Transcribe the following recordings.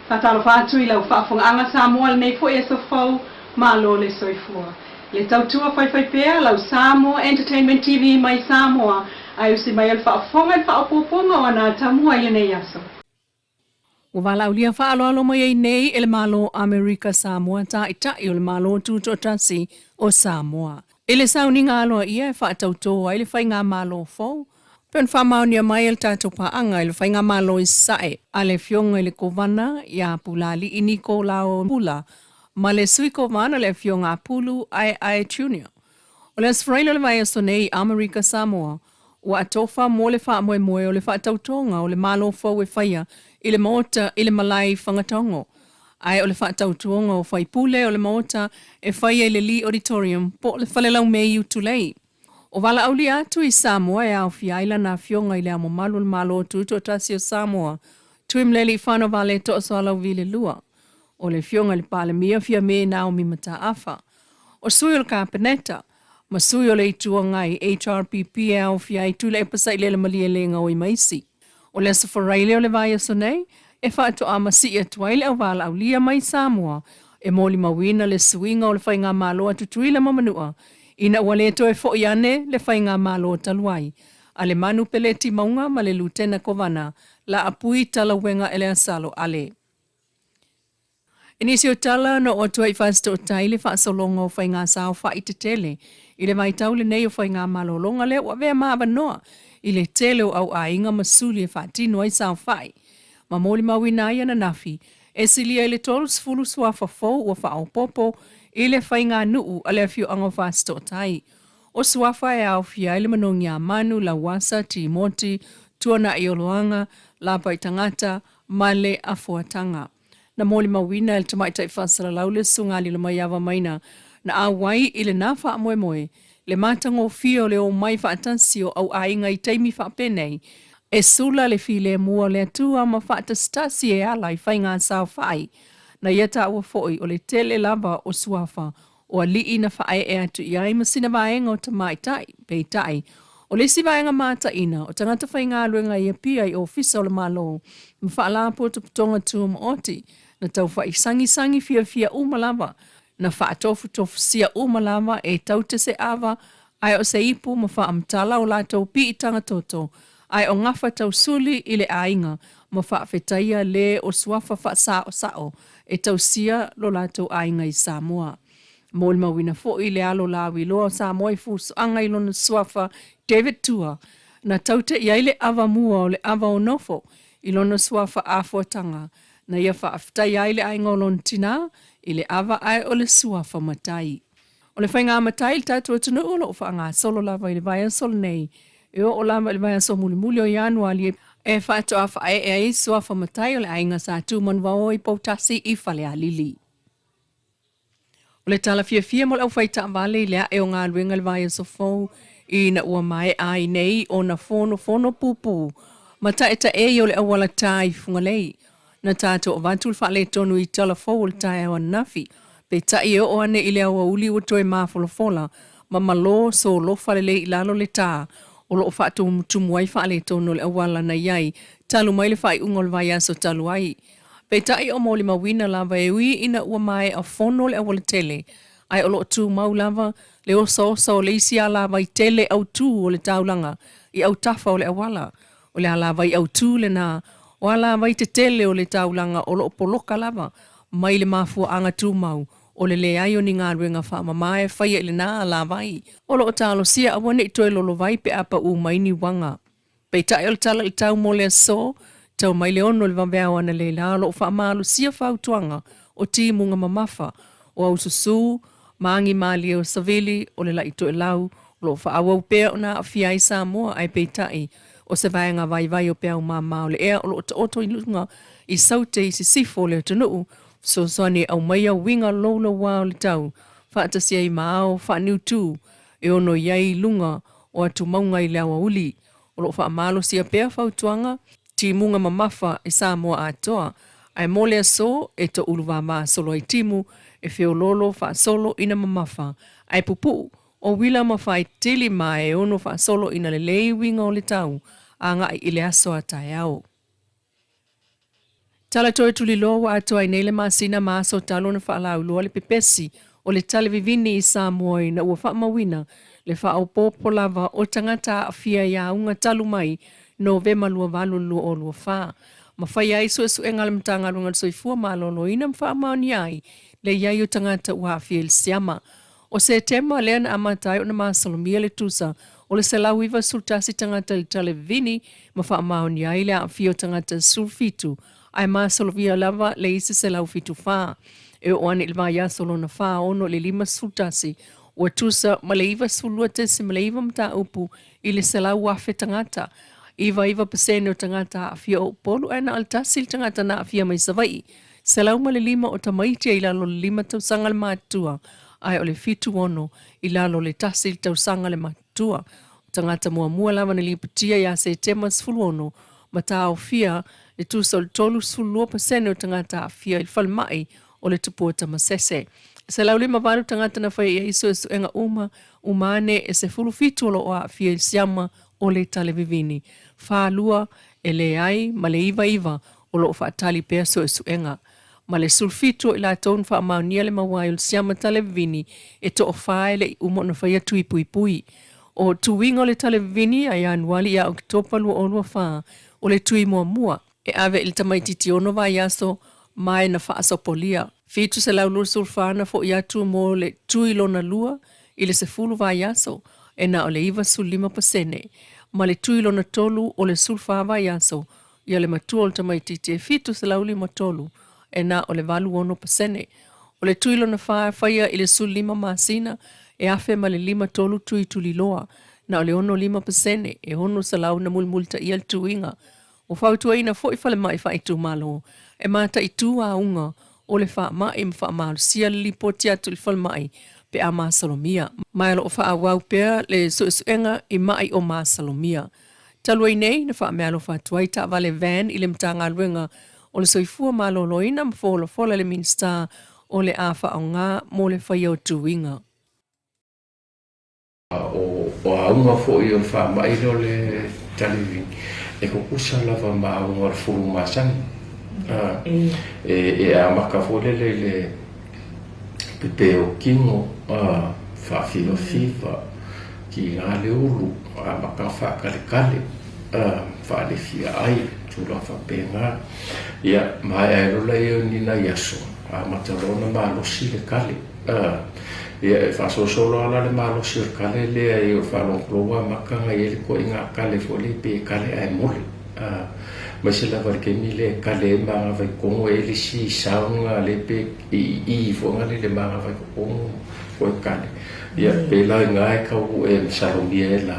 Faatalofa atu i lau faafofogaaga Samoa i lenei foi aso fou, malo le soifua. Le tautua faifaipea lau Samoa Entertainment TV mai Samoa ae usi mai o le faafofoga i le faaopoopoga o ana atamua i lenei aso. Ua valaaulia faaaloalo mai ai nei e le Malo o Amerika Samoa Taitai o le Malo Tutoatasi o Samoa i le sauniga aloaia e faatautō ai le Faigamalo fou pei ona faamaonia mai e le tatou paaga i le Faigamalo i Sasae a le Afioga i le Kovana ia Pulaalii Niko Lao Pula ma le Sui Kovana le Afioga a Pulu Aeae Junior. O le Aso Faraile o le vaiaso nei i Amerika Samoa ua atofa mo le faamoemoe o le faatautoga o le Malo fou e faia i le Maota i le Malae i Fagatogo, ae o le faatautoga o faipule o le Maota e faia i le Lee Auditorium po o le Falelaumei i Utulei. O valaaulia atu i Samoa e aofia ai lana Afioga i Le Ao Mamalu o le Malo Tutoatasi o Samoa, Tuimalealiifano Vaaletoa Sualauvi le Lua, o le Afioga i le Palemia Fiame Naomi Mataafa, o sui o le Kapeneta, ma sui o le Itu Agai, HRPP, e aofia ai Tuilaepa Sailele Malielegaoi ma isi. O le Aso Faraile o le vaiaso nei, e faatoa masii atu ai le auvalaaulia mai Samoa e molimauina le suiga o le Faigamalo a Tutuila ma Manua ina ua le toe foi ane le Faigamalo talu ai a le Manu Peleti Mauga ma le Lutena Kovana Laapui Talauega Eleasalo Ale. I nisi o tala na oo atu ai i Fasitootai le faasologa o faiga saofai tetele i le vaitau lenei o faiga malologa lea ua avea ma avanoa i le tele o au aiga ma suli e faatino ai saofai ma molimauina ai ananafi e silia i le 30 suafa fou ua faaopoopo i le faiganuu a le afioaga o Fasitootai. O suafa e aofia ai le Manogiamanu, Lauasa, Timoti, Tuanaioloaga, Lapaitagata ma le Afoataga. Na molimauina e le tamaitai faasalalau le Susuga Lilomaiava Maina na auai i lena faamoemoe le matagofie o le omai faatasi o au aiga i taimi faapenei e sula le filemu o le Atua ma faatasitasi e ala i faiga saofai. Na ia taua foi o le tele lava o suafa o alii na faaee atu i ai ma sina vaega o tamaitai, peitai, o le isi vaega mataina o tagata faigaluega i Apia i Ofisa o le Malo ma Faalapotopotoga Tumaoti na tau faisagisagi fiafia uma lava, na faatofutofusia uma lava e taute se ava ae o se ipu ma faamatala o latou piitaga toto ae o gafa tausuli i le aiga ma faafetaia le o suafa faasaosao e tausia lo latou aiga i Samoa. Molimauina foi le alo lauiloa o Samoa i Fusoaga i lona suafa David Tua, na taute i ai le ava mua o le ava o nofo i lona suafa afuataga, na ia faafetaia ai le aiga o lona tina i le ava ae o le suafa matai. O le faiga matai i le tatou atunuu o lo o faagasolo lava i le vaiaso lenei e oo lava i le vaiaso mulimuli o Ianuali e faatoa faaee ai suafa matai o le aiga Sa Tumanuvao i Poutasi i Falealili. O le tala fiafia mo le aufai taavale i le ae o galuega i le vaiaso fou ina ua maea ai nei ona fonofono pupū ma taetaei o le auala tā i Fugalei. Na tatou avatu le faaletonu i tala fou o le taeao ananafi, peitai e oo ane i le aoauli ua toe mafolafola ma malo solofa lelei i lalo le tā o lo o faatumutumu ai faaletonu o le auala na i ai talu mai le faaiuga o le vaiaso talu ai. Peitai o molimauina lava e ui ina ua maea fono le aualatele, ae o lo o tumau lava le osaosa o le isi alavai tele autū o le taulaga i autafa o le auala. O le alavai autū lena, o alavai tetele o le taulaga o lo o poloka lava mai le mafuaaga tumau o le leai o ni galuega faamama e faia i lena alavai. O lo o talosia aua ne i toe lolovai pe a paū mai ni uaga. Peitai o le tala i le tau mo le aso, tau mai le 6 i le vaveao analeila o lo o faamalosia fautuaga o timuga mamafa, o aususu, ma agi malie o savili, o le laʻi toelau, o lo o faaauau pea ona aafia ai Samoa ae peitai, o se vaega vaivai o peau mama o le ea o lo o taoto i luga i Saute i sisifo o le atunuu, fesoasoani e aumaia uiga louloua o le tau, faatasi ai ma ao faaniutu e ono i ai i luga o atumauga i le aoauli. O lo o faamalosia pea fautuaga, timuga mamafa i Samoa atoa, ae mo le aso e toulu vava solo ai timu e feoloolo faasolo ina mamafa, ae pupuu o uila ma faitili ma e ono faasolo ina lelei uiga o le tau agai i le aso a taeao. Tala toe tuliloa ua atoa ai nei le masina ma aso talu ona faalauiloa le pepesi o le talevivini i Samoa ina ua faamauina le faaopoopo lava o tagata aafia i auga talu mai Novema 2024 ma faia ai suesuega a le Matagaluega o le Soifua Maloloina ma faamaonia ai le i ai o tagata ua aafia i le siama. O Setema lea na amata ai ona masalomia le tusa o le 191 tagata i le talevivini ma faamaonia ai le aafia o tagata 17 ae masalomia lava le isi 174. E oo ane i le vaiaso lona 46 i le 51, ua tusa ma le 92.9 mataupu i le 100,000 tagata. 99% o tagata aafia o Upolu ae na o le tasi le tagata na aafia mai Savaii. 105 o tamaiti i lalo o le 5 tausaga le matutua ae o le 76 i lalo o le 1 tausaga le matutua. O tagata muamua lava na lipotia ia Setema 16 ma taofia le tusa o le 32% o tagata aafia i le falemai o le Tupua Tamasese. 158 tagata na faia i ai suesuega uma, uma ane e 17 o lo o aafia i le siama o le talevivini. 42 e leai ma le 99 o lo o faatali pea suesuega. Ma le 17 o i latou na faamaonia le maua ai o le siama talevivini e toafa e le i uma ona faia tui puipui. O tuiga o le talevivini ia Ianuali ia Oketopa 2024 o le tui muamua e ave i le tamaitiiti 6 vaiaso ma e na faasopolia. 724 na fo'i atu mo le tui lona lua i le 10 vaiaso e na o le 95% ma le tui lona tolu o le 14 vaiaso ia le matua o le tamaitiiti e 753 e na o le 86%. O le tui lona fa e faia i le 15 masina e 1053 tui tuliloa, na o le 65% e 600 na mulimulitaia le tuiga. Ua fautuaina foi falemai faaitumalo e mataitū auga o le faamai ma faamalosia le lipoti atu i le falemai pe a masalomia. Ma o lo o faaauau pea le suesuega i mai o masalomia. Talu ai nei, na faameaalofa atu ai taavale van i le Matagaluega o le Soifua Maloloina ma folafola le Minisita o le a faaaoga mo le faia o tuiga. O auga foi o le faamai lea o le talivini, e kukusa lava ma auga o le fulu masani. E amata foi lele i le pepe o kino, faafivafiva, kiga le ulu, amata faakalikali, faalefia ai, tulaga faapena. Ia, maea ai loa lea o ni nai aso, amata loa ona malosi le kale. Ia, e faasolosolo lava la le malosi o le kale lea i o faalogologo ua amata ona i ai le ituaiga kale foi lea pei e kale ae mole. Aemaise lava i le taimi lea e kale ai manava i totonu, e i ai le isi sound lea pe i foi lea i le manava i totonu foi kale. Ia, pēlā i ina e tau e masalomia ai la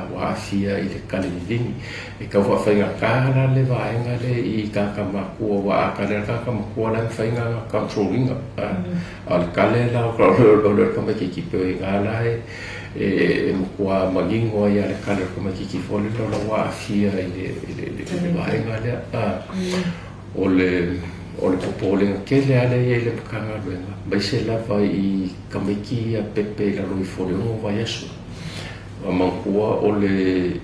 ua aafia i le kale vivini. E tau faafaigata la le vaega lea i tagata matua, aua a kale lava le tagata matua la e mafai ona control ina. A o le kale la o le tamaitiiti pei o i ina la e matua manino ai lava le kale o le tamaitiiti foi lele o la ua aafia i le vaega lea. O le o le popolega tele lava lea e i ai i le Matagaluega, aemaise lava i tamaiti ia pepe i lalo ifo o le 6 vaiaso. Ua manatua o le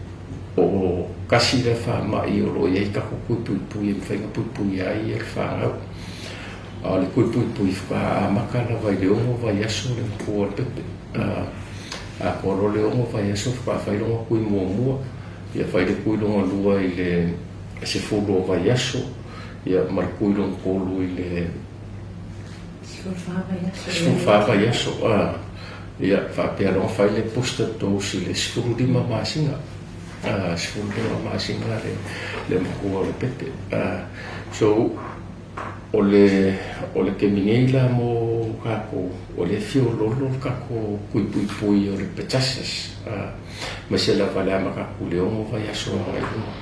o tasi lea faamai o lo o i ai tatou tui puipui e mafai ona puipuia ai le fanau. A o le tui puipui faatoa amata lava i le 6 vaiaso le matua o le pepe. Atoa loa le 6 vaiaso faatoa fai lona tui muamua, ia fai le tui lona lua i le 10 o vaiaso, ia ma le tui lona tolu i le 14 vaiaso. Ia faapea loa fai le booster dose i le 15 masina, 15 masina le matua o le pepe. So o le o le taimi nei la mo tatou, o lea e feoloolo le tatou tui puipui o le pertussis, aemaise lava le amata atu i le 6 vaiaso agai i luma.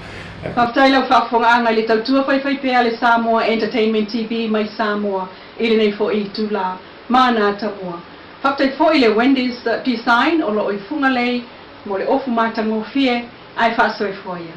Faafetai lau faafofogaaga i le tautua faifaipea a le Samoa Entertainment TV mai Samoa i lenei foi itula ma na tamua. Faafetai foi i le Wendy's Design o lo o i Fugalei mo le ofu matagofie ae faasoifua ia.